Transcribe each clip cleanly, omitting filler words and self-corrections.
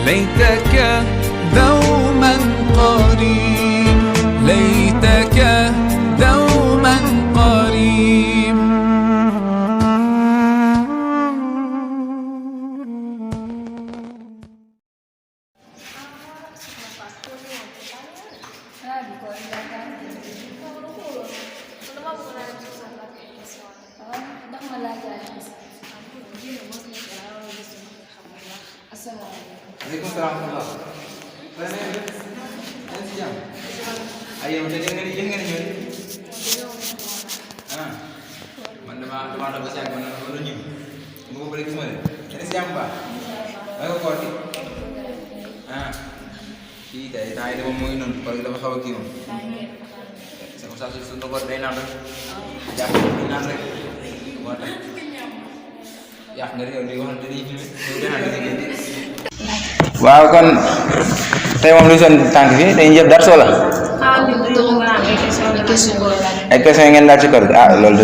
ليتك دوما قريب ليتك دوما قريب. Waalaikumsalam. Ayo jadi ngene ñëw. Man dama da bëss ak man wala ñu. Mu ko bari gisuma de. Ene ci am ba. Ay ko koor gi. Ki day tay dama moy non koor gi dama xawa ki mom. Sama sa su ko day naan rek. Japp ni naan rek. Mo tax. Ya nga yow li waxante ni ñu waaw kon tey moom lu seen tànk fi dañuy jëf dara wala ay question ngeen laaj ci kër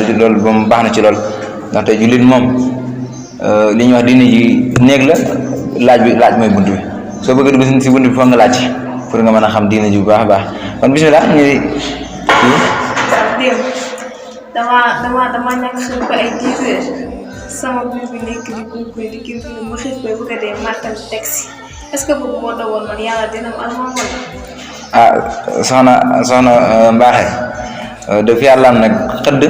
gi loolu moom baax na ci lool ndaxte jullit moom li ñuy wax diine ji néeg la laaj mooy bunt bi soo bëgg dugg si bunt bi foog nga laaj pour nga mën a xam diine ji bu baax a baax kon bismillah ñuy dama ñàkk xel ko ay 10 heures sama biir bi nekk di kii mu xiif koy bëgg a dee martal taxi est-ce que boobu moo doon man yàlla dina ma alma wala soxna mbaaxe daf yàlla am nag xëdd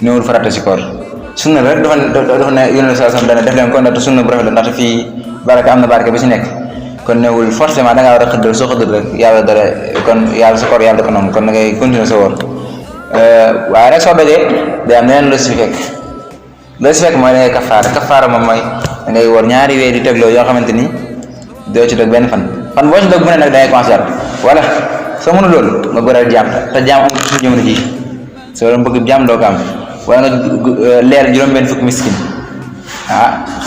néewul farata si koor sunna rek dafa ne yónne saa sam dana def leen ko ndaxte sunna bu rafet la ndaxte fii barke am na barke ba si nekk kon néewul forcément da ngaa war a xëdd soo xëdd rek yàlla dara kon yàlla sa koor yàlla da ko nangu kon da ngay continuer sa woor waaye rek soo dajee day am leneen lu si fekk mooy da ngay kafaara moom mooy da ngay woor ñaari weer di tegloo yoo xamante ni doo ci dog benn fan boo ci dog bu ne nag da ngay considérer wala soo mënu loolu nga goreel jaam te jaam am suñu jamono ji soo doon bëgg jaam doo ko am wala nga leer juróom-benn fukki miskin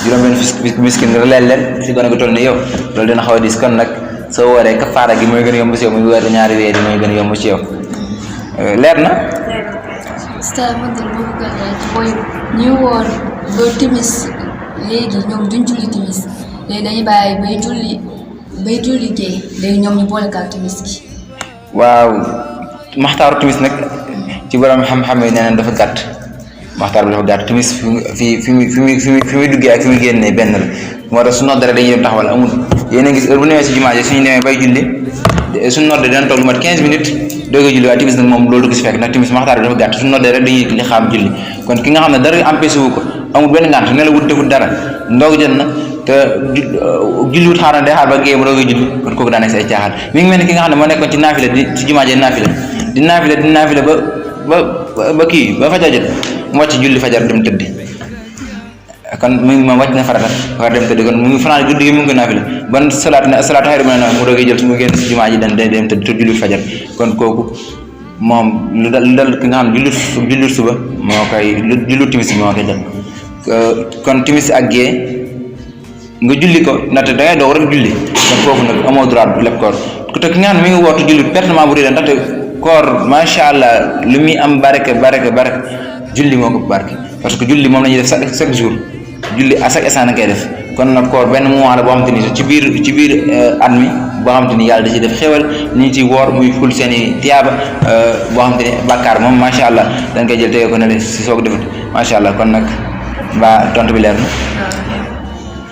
juróom-benn fukki miskin nga leer leen si gone gu toll ni yow loolu dina xaw a diis kon nag soo wooree kafaara gi mooy gën a yomb si yow muy weer ñaari weer yi mooy gën a yomb ci yow leer na. mooy ñuy woor ba timis léegi ñoom duñ julli timis léegi dañuy bàyyi bay julli gée léegi ñoom ñu boole kaal timis gi. waaw maxtaaru timis nag ci borom xam-xam yi nee nañ dafa gàtt maxtaar bi dafa gàtt timis fi muy duggee ak fi muy génnee benn la moo tax su noddee rek dañuy dem taxawal amul yéen a ngi gis heure bu newee si jumaa ji suñu demee bay julli suñu noddee dinañ toog lu mat 15 minutes doog a julli waaye timis nag moom loolu du ko si fekk ndax timis maxtaar bi dafa gàtt suñu noddee rek dañuy li xam julli kon ki nga xam ne dara empêché wu ko amul benn ngànt ne la wut defut dara ndoog jot na te julliwut xaar na day xaar ba géey mu doog a julli kon kooku daa nekk say caaxaan mi ngi mel ni ki nga xam ne moo nekkoon ci naafila ci jumaa ji naafila ba kii ba fajar jot mu wàcc julli fajar dem tëddi kon mu ngi moom wàcc na farata war dem tëddi kon mu ngi fanaan guddi gi mu ngi ko naafila ban salaatu xayru mina nawm mu doog a jël su mu génn si jumaa ji dem tëddi te julli fajar kon kooku moom lu dal ki nga xam ne jullit suba moo koy jullit timis moo koy jël kon timis ak gée nga julli ko ndaxte da ngay doog rek julli kon foofu nag amoo droit bu lépp koor te ki nga xam ne mi ngi wootu julli pertement bu réer ndaxte koor macha allah lu muy am barke julli moo ko barke parce que julli moom la ñuy def chaque jour julli à chaque instant na koy def kon nag koor benn moment la boo xamante ni ci biir at mi boo xamante ni yàlla da ci def xéwal ni ci woor muy ful seen i tiyaaba boo xamante ni bàkkaar moom macha allah dañ koy jël tege ko ne la si soog defut macha allah kon nag mbaa tontu bi leer na.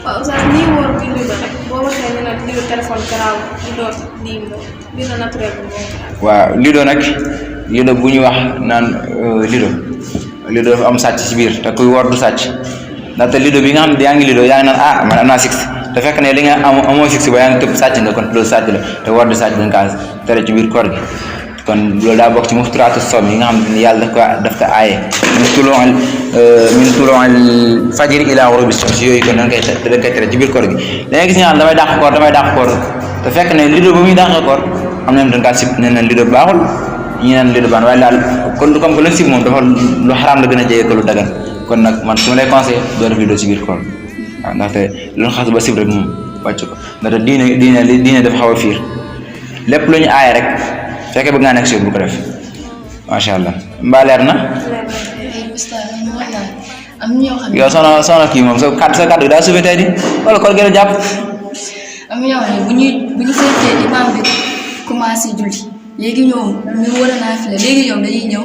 waaw oustaz nii woor bi lido rek boo waxee ne nag lido téléphone garaaw lido naturel bi waaw lido nag lido bu ñu wax naan lido dafa am sàcc ci biir te kuy woor du sàcc ndaxte lido bi nga xam ne yaa ngi lido yaa ngi naan man am naa 6 te fekk ne li nga amoo 6 ba yaa ngi tëb sàcc nga kon loolu sàcc la te woor du sàcc dañ kaa tere ci biir koor gi kon loolu daa bokk ci mufturaatu soom yi nga xam ne yàlla daf ko aaye min tuluu'il fajri ilaa ghuruubi shams yooyu kon dañ koy tere ci biir koor gi dangay gis ñaa damay dàq koor te fekk ne lido ba muy dàq koor am na dañ kaa sib ne na lido baaxul ñi naan lido baax waaye daal kon comme que lu sib moom dafa lu xaraam la gën a jege ko lu dagan kon nag man su ma lay conseillé doo def lido ci biir koor waaw ndaxte lu xas ba sib rek moom wàcc ko ndaxte diine dafa xaw a fiir lépp lu ñu aaye rek fekkee bëgg nga nekk si bu ko def macha allah mbaa leer na. am ñoo xam ne yow soxna kii moom sa kàddu daa suufee tey di wala koor gën a jàpp am na ñoo xam ne bu ñu fekkee imam bi commencé julli léegi ñoom ñu war a naafila léegi ñoom dañuy ñëw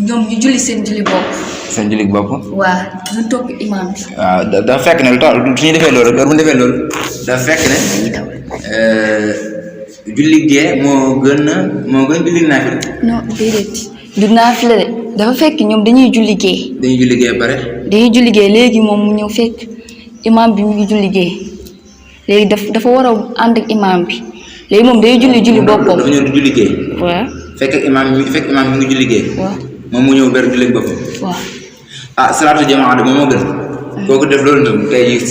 ñoom ñu julli seen julli bopp. seen julli bopp. waaw ñu topp imam bi. waaw dafa fekk ne lu tax su ñu defee loolu bu ñu defee loolu dafa fekk ne julli gee moo gën julli naafila. non déedéet du naafila de dafa fekk ñoom dañuy julli gee. dañuy julli gee ba pare. dañuy julli gee léegi moom mu ñëw fekk imam bi mu ngi julli gee léegi dafa war a ànd ak imam bi léegi moom day julli boppam. dafa ñëw di julli gee. waaw. fekk imam mi ngi julli gee. waaw. moom mu ñëw ber julli boppam. waaw. salaatu jamaa de moom moo gën. kooku def loolu nag tey jii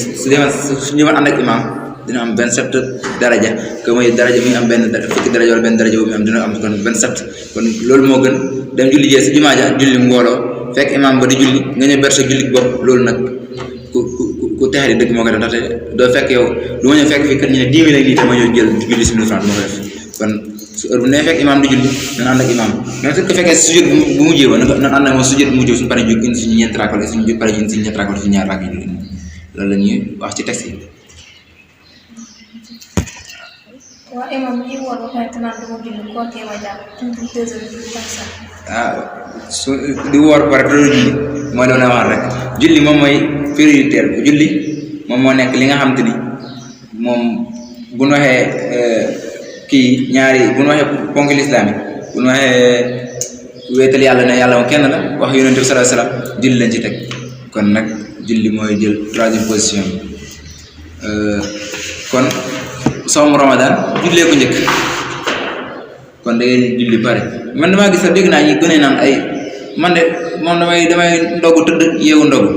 su ñëwoon ànd ak imam dina am 27 daraja que mooy daraja mi am benn fukki daraja wala benn daraja boobu mi am dina am kon 27 kon loolu moo gën dem julli jee si jumaa ja julli mbooloo fekk imam ba di julli nga ñëw ber sa julli bopp loolu nag ku texee di dëgg moo koy def ndaxte doo fekk yow du ma ñëw fekk fii kat ñu ne 10 000 ak lii te ma ñëw jël julli si 1000 francs du ma ko def kon su heure bu nee fekk imam di julli nan ànd ak imam même su ko fekkee sujjóot bu mujjee ba nan ànd ak moom sujjóot bu mujjee suñu paree jóg indi suñu ñeenti raakal suñu paree indi suñu ñeenti raakal suñu ñaar raakal julli loolu la ñuy wax ci texte yi. waaw imam yi woor ba pare te naan dama julli koor kee ma jàpp tuuti 2 heures du matin. su di woor ba pare te doo julli mooy loolu la wax rek julli moom mooy prioritaire julli moom moo nekk li nga xam te ni moom bu ñu waxee kii ñaari bu ñu waxee ponk lislaam yi bu ñu waxee wéetal yàlla ne yàlla moom kenn la wax yonent bi sallallahu alayhi wasallam julli lañ ci teg kon nag julli mooy jël 3e position kon soomu Ramadan jullee ko njëkk kon da ngay julli pare man damaa gis sax dégg naa ñi gën a naan ay man de moom damay ndogu tëdd yeewu ndogu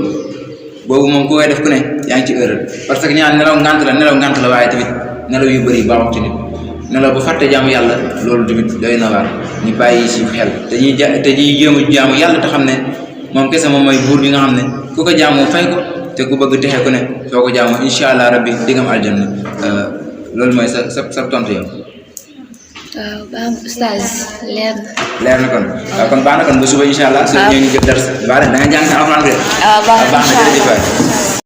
boobu moom ku koy def ku ne yaa ngi ci erreur parce que ñaan nelaw ngànt la waaye tamit nelaw yu bëri baaxul ci nit nelaw bu fàtte jaamu yàlla loolu tamit doy na waar ñu bàyyi ci xel te ñuy jéem a jaamu yàlla te xam ne moom kese moom mooy buur bi nga xam ne ku ko jaamoo fay ko te ku bëgg texe ku ne soo ko jaamoo incha allah rabbi di nga am aljanna loolu mooy sa tontu yow. waaw baax na oustaz leer na kon waaw kon baax na kon ba suba incha allah. waaw su ñu jël dars baax na da nga jàng sa alxuraan. baax na incha allah.